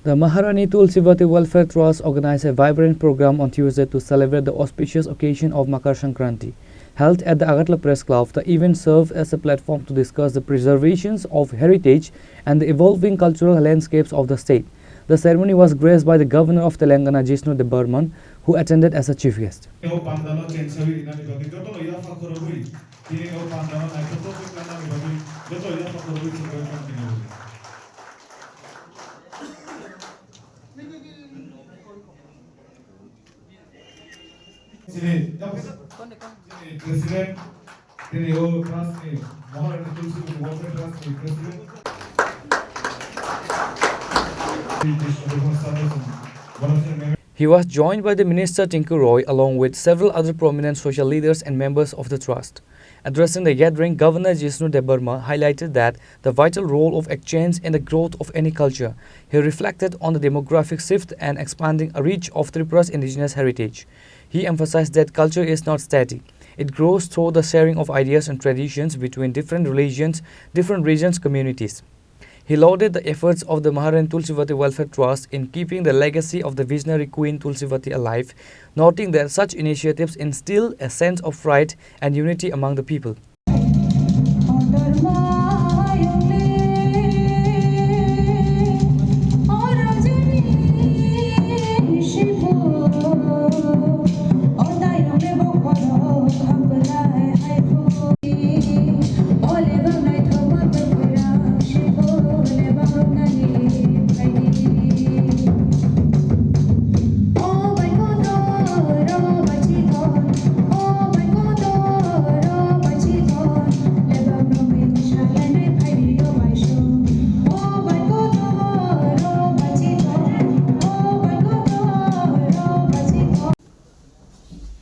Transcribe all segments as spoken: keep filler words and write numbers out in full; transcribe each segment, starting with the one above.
The Maharani Tulsivati Welfare Trust organized a vibrant program on Tuesday to celebrate the auspicious occasion of Makar Sankranti. Held at the Agartala Press Club, the event served as a platform to discuss the preservations of heritage and the evolving cultural landscapes of the state. The ceremony was graced by the Governor of Telangana, Jishnu Debbarman, who attended as a chief guest. O pandalo kengsawi rinani bagwi jotono yapha khorogwi, tini o pandalo naithotok khe kanani bagwi joto yapha khorogwi chwngwi tongthina bagwi. Chini, chini President, chini o trust ni, Maharani Tulsi Welfare Trust ni President. He was joined by the Minister Tinku Roy along with several other prominent social leaders and members of the trust. Addressing the gathering, Governor Jishnu Debbarma highlighted that the vital role of exchange in the growth of any culture. He reflected on the demographic shift and expanding reach of Tripura's indigenous heritage. He emphasized that culture is not static. It grows through the sharing of ideas and traditions between different religions, different regions, communities. He lauded the efforts of the Maharani Tulsivati Welfare Trust in keeping the legacy of the visionary Queen Tulsivati alive, noting that such initiatives instill a sense of pride and unity among the people.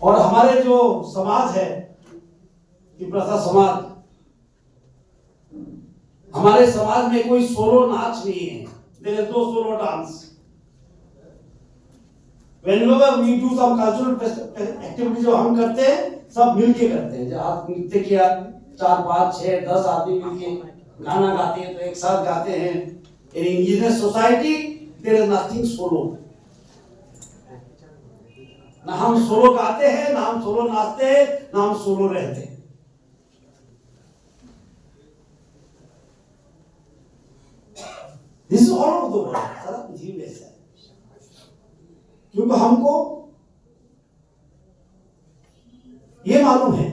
और हमारे जो समाज है, तिपरासा समाज, हमारे समाज में कोई सोलो नाच नहीं है, there is no solo dance। Whenever we do some cultural fest-, activity, जो हम करते हैं, सब मिलके करते हैं। जब आप नृत्य किया, चार, पाँच, छह, दस आदमी मिलके गाना गाते हैं, तो एक साथ गाते हैं। In indigenous society, there is nothing solo। ना हम सोलो गाते हैं, ना हम सोलो नाचते हैं, ना हम सोलो रहते हैं। This is all over the world, सारा पृथ्वी में ऐसा है। क्योंकि हमको ये मालूम है,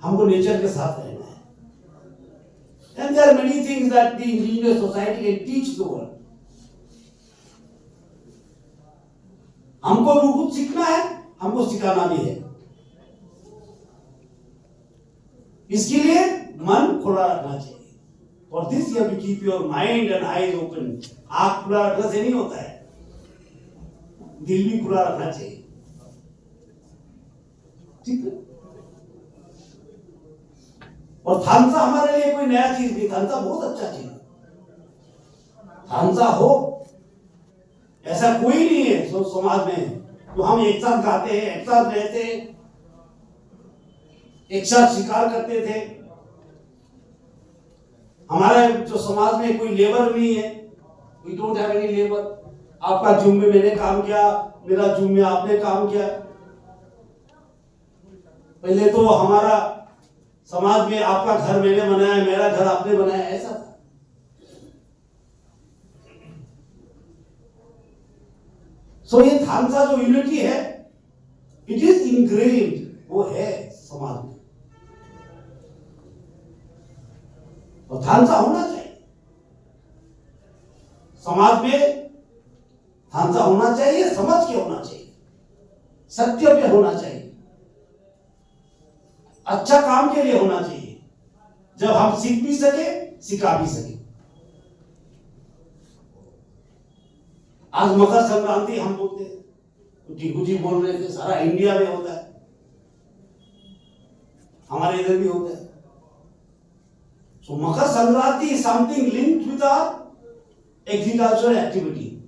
हमको नेचर के साथ रहना है। And there are many things that the indigenous society can teach the world। हमको भी कुछ सीखना है, हमको सिखाना भी है। इसके लिए मन खुला रखना चाहिए। For this you have to keep your mind and eyes open। आँख खुला रखने से नहीं होता है, दिल भी खुला रखना चाहिए। ठीक है? और थांसा हमारे लिए कोई नया चीज नहीं, थांसा बहुत अच्छा चीज है। थांसा हो, ऐसा कोई नहीं है सो समाज में। तो हम एक साथ गाते हैं, एक साथ रहते हैं, एक साथ शिकार करते थे। हमारे जो समाज में कोई लेबर नहीं है, we don't have any labor। आपका जिम में मैंने काम किया, मेरा जिम में आपने काम किया। पहले तो हमारा समाज में आपका घर मैंने बनाया, मेरा घर आपने बनाया, ऐसा था। सो ये थांसा जो यूनिटी है, it is ingrained, वो है समाज में। और थांसा होना चाहिए समाज में। थांसा होना चाहिए, समझ के होना चाहिए, सत्य पे होना चाहिए, अच्छा काम के लिए होना चाहिए, जब हम सीख भी सके, सिखा भी सके। आज मकर संक्रांति हम बोलते हैं, तो टिंकू जी बोल रहे थे, सारा इंडिया में होता है, हमारे इधर भी होता है। So Makar Sankranti is something linked with our agricultural activity.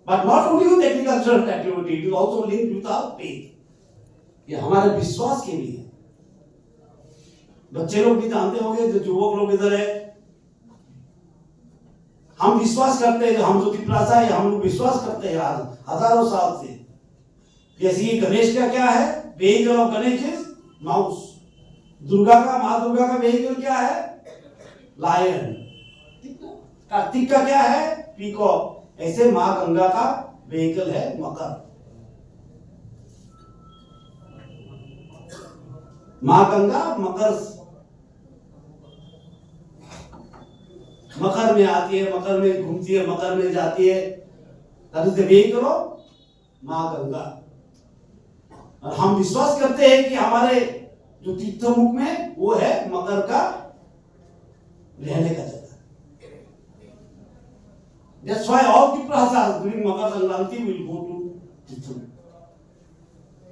But not only with agricultural activity, it is also linked with our faith. ये हमारे विश्वास के लिए। बच्चे लोग भी जानते होंगे, जो युवक लोग इधर है, हम विश्वास करते हैं, हम जो तिपरासा है, हम लोग विश्वास करते हैं हज-, हजारों साल से। जैसे कि गणेश का क्या है? Vehicle of Ganesh is mouse। Durga का, माँ दुर्गा का vehicle क्या है? Lion। कार्तिक का क्या है? Peacock। ऐसे माँ गंगा का vehicle है मकर। माँ गंगा मकर, मकर में आती है, मकर में घूमती है, मकर में जाती है। That is the vehicle of माँ गंगा। और हम विश्वास करते हैं कि हमारे जो तीर्थमुख में वो है मकर का रहने का जगह। That's why all Tiprasas during Makar Sankranti will go to तीर्थमुख।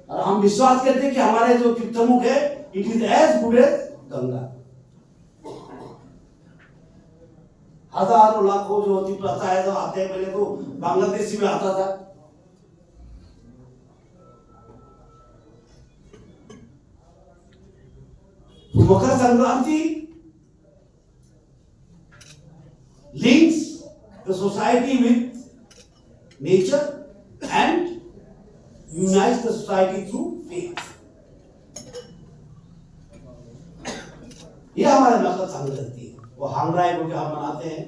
और हम विश्वास करते हैं कि हमारे जो तीर्थमुख है, it is as good as Ganga. हजारों लाखों जो तिपरासा है, जो आते हैं, पहले तो बांग्लादेशी में आता था। तो मकर Sankranti links the society with nature and unites the society through faith। ये हमारा मकर संक्रांति है, वो हांगराई बोल के हम मनाते हैं।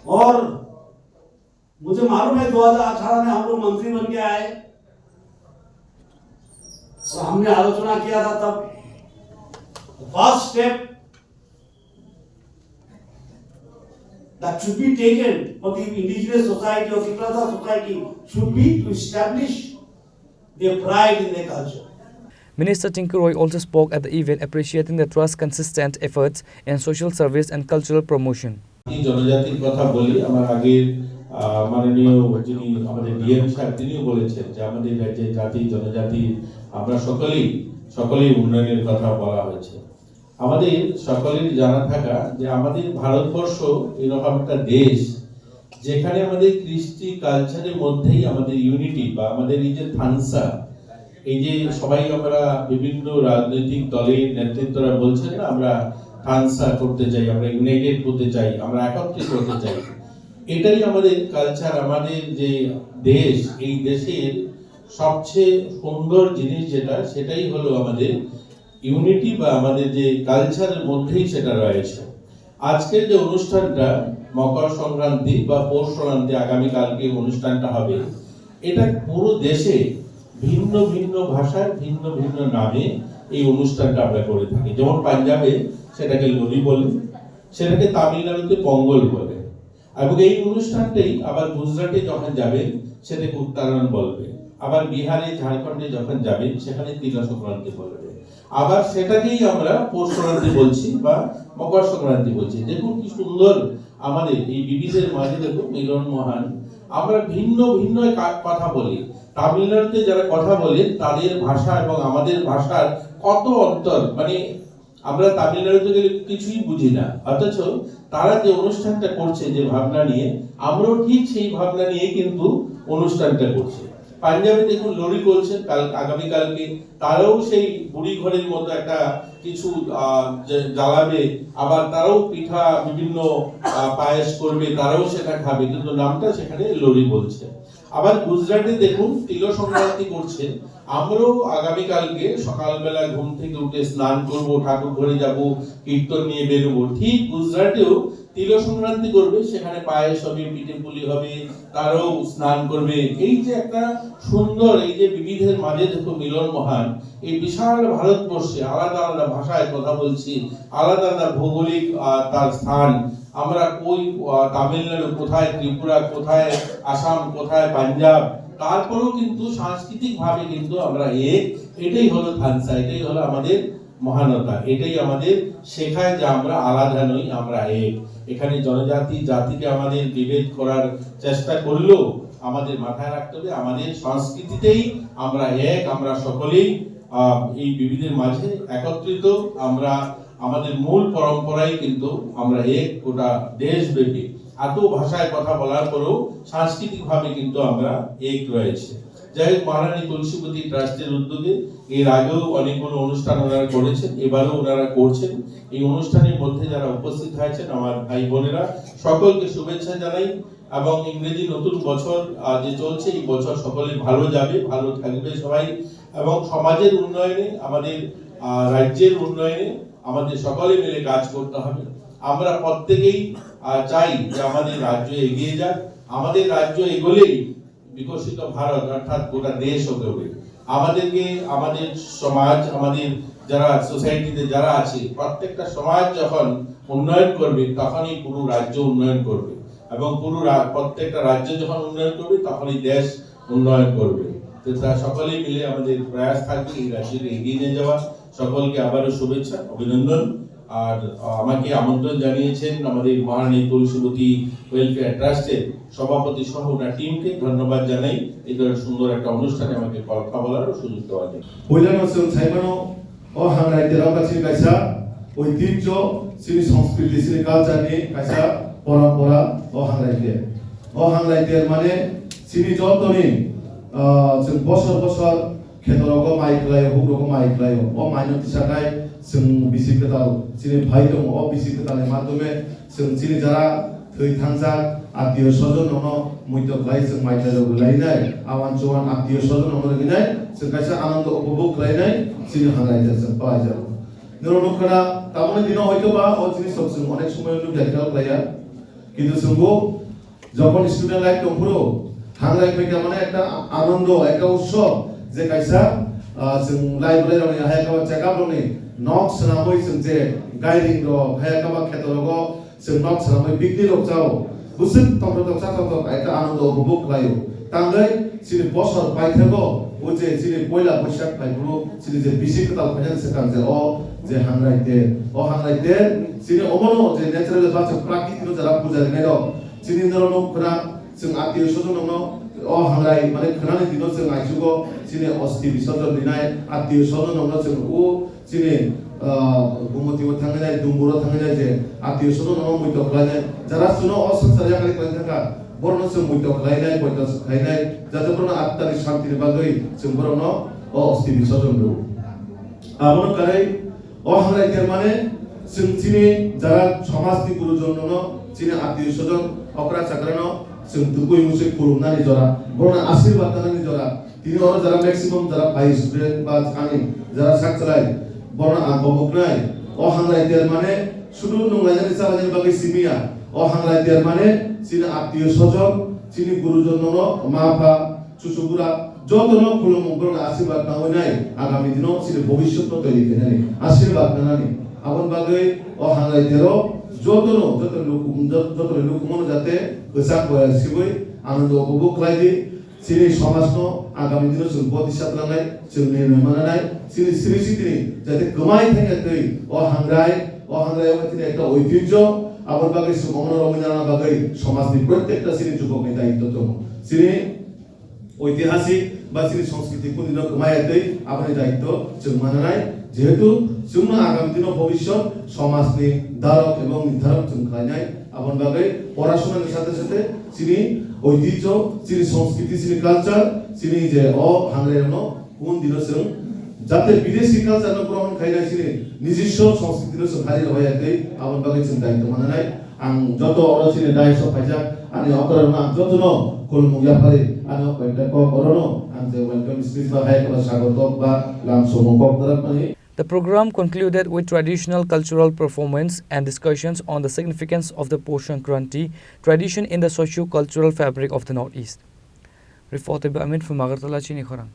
और मुझे मालूम है, दो हज़ार अठारह में हम लोग मंत्री बन के आए और हमने आलोचना किया था तब। The first step that should be taken for the indigenous society or Tiprasa society should be to establish their pride in their culture. Minister Tinku Roy also spoke at the event, appreciating the trust's consistent efforts in social service and cultural promotion. জাতি জনজাতির কথা বলি, আমার আগের, আহ, মাননীয় যিনি আমাদের ডিএম সাহেব, তিনিও বলেছেন যে আমাদের রাজ্যের জাতি জনজাতি আমরা সকলেই, সকলেই উন্নয়নের কথা বলা হয়েছে। আমাদের সকলের জানা থাকা যে আমাদের ভারতবর্ষ এরকম একটা দেশ, যেখানে আমাদের কৃষ্টি কালচারের মধ্যেই আমাদের ইউনিটি বা আমাদের এই যে থানসা, এই যে সবাই আমরা বিভিন্ন রাজনৈতিক দলের নেতৃত্বরা বলছেন না, আমরা থানসা করতে চাই, আমরা ইউনাইটেড হতে চাই, আমরা একত্রিত হতে চাই। এটাই আমাদের কালচার, আমাদের যে দেশ, এই দেশের সবচেয়ে সুন্দর জিনিস যেটা, সেটাই হলো আমাদের ইউনিটি বা আমাদের যে কালচারের মধ্যেই সেটা রয়েছে। আজকের যে অনুষ্ঠানটা, মকর সংক্রান্তি বা পৌষ সংক্রান্তি, আগামীকালকে অনুষ্ঠানটা হবে, এটা পুরো দেশে ভিন্ন ভিন্ন ভাষায় ভিন্ন ভিন্ন নামে এই অনুষ্ঠানটা আমরা করে থাকি। যেমন পাঞ্জাবে সেটাকে লোরি বলে, সেটাকে তামিলনাড়ুতে পঙ্গল বলে। এবং এই অনুষ্ঠানটাই আবার গুজরাটে যখন যাবেন, সেটাকে উত্তরায়ণ বলবে। আবার বিহারে, ঝাড়খণ্ডে যখন যাবেন, সেখানে তিলা সংক্রান্তি বলবে। আবার সেটাকেই আমরা পৌষ সংক্রান্তি বলছি বা মকর সংক্রান্তি বলছি। দেখুন কি সুন্দর আমাদের এই বিবিধের মাঝে দেখুন মিলন মহান। আমরা ভিন্ন ভিন্ন কা-, কথা বলি। তামিলনাড়ুতে যারা কথা বলেন, তাদের ভাষা এবং আমাদের ভাষার কত অন্তর, মানে আমরা তামিলনাড়ুতে গেলে কিছুই বুঝি না, অথচ তারা যে অনুষ্ঠানটা করছে যে ভাবনা নিয়ে, আমরাও ঠিক সেই ভাবনা নিয়ে কিন্তু অনুষ্ঠানটা করছি। পাঞ্জাবে দেখুন লোরি করছে, কাল, আগামীকালকে তারাও সেই বুড়ি ঘরের মতো একটা কিছু, আহ, জা-, জ্বালাবে, আবার তারাও পিঠা বিভিন্ন, আহ, পায়েস করবে, তারাও সেটা খাবে, কিন্তু নামটা সেখানে লোরি বলছে। আবার গুজরাটে দেখুন তিল সংক্রান্তি করছে। আমরাও আগামীকালকে সকালবেলা ঘুম থেকে উঠে স্নান করব, ঠাকুর ঘরে যাব, কীর্তন নিয়ে বেরোবো। ঠিক গুজরাটেও তিল সংক্রান্তি করবে, সেখানে পায়েস হবে, পিঠে পুলি হবে, তারাও স্নান করবে। এই যে একটা সুন্দর, এই যে বিবিধের মাঝে দেখো মিলন মহান, এই বিশাল ভারতবর্ষে আলাদা আলাদা ভাষায় কথা বলছি, আলাদা আলাদা ভৌগোলিক, আহ, তার স্থান, আমরা কই, আহ, তামিলনাড়ু কোথায়, ত্রিপুরা কোথায়, আসাম কোথায়, পাঞ্জাব, তারপরেও কিন্তু সাংস্কৃতিক ভাবে কিন্তু আমরা এক। এটাই হলো থানসা, এটাই হলো আমাদের মহানতা, এটাই আমাদের শেখায় যে আমরা আলাদা নই, আমরা এক। এখানে জনজাতি জাতিকে আমাদের বিভেদ করার চেষ্টা করলেও আমাদের মাথায় রাখতে হবে, আমাদের সংস্কৃতিতেই আমরা এক, আমরা সকলেই, আহ, এই বিবিধের মাঝে একত্রিত। আমরা আমাদের মূল পরম্পরাই কিন্তু আমরা এক, গোটা দেশব্যাপী। এত ভাষায় কথা বলার পরেও সাংস্কৃতিকভাবে কিন্তু আমরা এক রয়েছে। যাই হোক, মহারানী তুলসীবতী ট্রাস্টের উদ্যোগে এর আগেও অনেকগুলো অনুষ্ঠান ওনারা করেছেন, এবারও ওনারা করছেন। এই অনুষ্ঠানের মধ্যে যারা উপস্থিত হয়েছেন, আমার ভাই বোনেরা, সকলকে শুভেচ্ছা জানাই। এবং ইংরেজি নতুন বছর, আহ, যে চলছে, এই বছর সকলে ভালো যাবে, ভালো থাকবে সবাই। এবং সমাজের উন্নয়নে, আমাদের, আহ, রাজ্যের উন্নয়নে আমাদের সকলে মিলে কাজ করতে হবে। আমরা প্রত্যেকেই, আহ, চাই যে আমাদের রাজ্য এগিয়ে যাক। আমাদের রাজ্য এগোলেই বিকশিত ভারত অর্থাৎ গোটা দেশ এগোবে। আমাদেরকে, আমাদের সমাজ, আমাদের যারা সোসাইটিতে যারা আছে, প্রত্যেকটা সমাজ যখন উন্নয়ন করবে, তখনই পুরো রাজ্য উন্নয়ন করবে। এবং পুরো রা-, প্রত্যেকটা রাজ্য যখন উন্নয়ন করবে, তখনই দেশ উন্নয়ন করবে। তো তা সকলেই মিলে আমাদের প্রয়াস থাকবে এই রাজ্যকে এগিয়ে নিয়ে যাওয়া। সকলকে আবারও শুভেচ্ছা, অভিনন্দন। আর, আহ, আমাকে আমন্ত্রণ জানিয়েছেন আমাদের মহারানী তুলসীবতী ওয়েলফেয়ার ট্রাস্টের সভাপতি সহ ওনার টিমকে ধন্যবাদ জানাই এই ধরনের সুন্দর একটা অনুষ্ঠানে আমাকে কথা বলার সুযোগ দেওয়ার জন্য। Puilano chwng saimano, o hangrai terao kaisa, oitirjo, chini sanskriti, chini culture ni kaisa porompora, o hangrai ter. O hangrai ter mane chini jotoni, ah, chwng bosor bosor khetorogo mai khlaio, hugrogo mai khlaio. O maino tisakhai chwng bisi kwtal chini phai tongo. O bisi kwtalni madhyome chwng chini jara thwi thangjak attiyo sojon rokno muito khlai chwng mai khlai rogwi lainai. Awan chuwan attiyo sojon rokno rwgwinai chwng kaisa anando upobhog khlainai chini hangrai ter chwng palaijago. Norok nukha na, tamoni dino hoito ba o jinis rok chwng onek somoy nukya khel khlaiya. Kintu chwngbo jokhon student life tongphuru, hangrai phaikha mane ekta anondo, ekta utsob, je kaisa, ah, chwng library rokni hai khe check up rokni nok swnamwi chwng je gairing rok hai khe kheto rogo chwng nok swnamwi picnic rok chao. Bwswk tongthok tongsa tongthok ekta anondo upobhog khlaio. Tangwi chini bosor paithago, o je chini poila Boisak phaiphuru chini je bisi kwtal phainani swkang je o je hangrai ter. O hangrai ter chini omono je natural bachuk prakriti no jara puja rinai rok. Chini norok no khwna chwng attiyo sojon rokno o hangrai mane khwnani dino chwng aichugo chini osti bisorjon rinai attiyo sojon rokno chwng o chini, ah, Gumoti o thangwi nai, Dumbur o thangwi nai je attiyo sojon no muito khlai nai, jara suno o swngchar yakari khlai thangkha, borok no chwng muito khlai nai, poito khlai nai, jate borok no attani shanti ni bagwi chwng borok no o osti bisorjon rw. Abono kwrwi o hangrai ter mane chwng chini jara somaj ni gurujon no chini attiyo sojon okra chakra no chwng tubui muchwi khulum nani jora, borok no ashirbad nani jora, Tini oro jara maximum jara phai student ba ani jara sak chalai, borno ang koboknai. O hangrai ter mane sudu nunglainani chalainani bagwi simiya. O hangrai ter mane chini attiyo sojon, chini gurujon nono ma pha, chuchu bura, jotono khulumung borno ashirbad nawi nai. Agami dino chini bhobishyot no toiri khainani ashirbad nanani. Aboni bagwi o hangrai tero jotono, joto luku-, jot-, joto lukumono jate kwchak boya sibui anando upobhog khlai di. Chini somajno agami dino chwng bodisa tlangnai, chwng nirnoi mananai, chini sri sitini jate kwmai thangya twi o hangrai, o hangrai wngkha chini ekta oitirjo, aboni bagwi chwng omono romwi nana bagwi somajni prottekta chini jubokni daitto tongo. Chini oitihasik ba chini sanskriti kundino kwmai twi aboni daitto chwng mananai, jehetu chwngno agami dino bhobishyot somajni darok ebong nirdarok chwng khlainai, aboni bagwi porasonani sathe sathe chini oitihjo, chini sanskriti, chini culture, chini je o hangrai rokno kun dino chwng jate bidesi culture no grohon khainai chini nijiswa sanskriti no chwng hari rwbai ya tei aboni bagwi chwng daitto mananai. Ang joto oro chini dais o phaijak ani okra rokno ang jotono khulumung yapharwi ani o koyekta kok orono ang je welcome speech ba hai khe ba sagotok ba lam somung kok dwrak mani. The program concluded with traditional cultural performance and discussions on the significance of the Posh Sankranti tradition in the socio-cultural fabric of the Northeast. Reported by Amin from Agartala, Chini Khorang.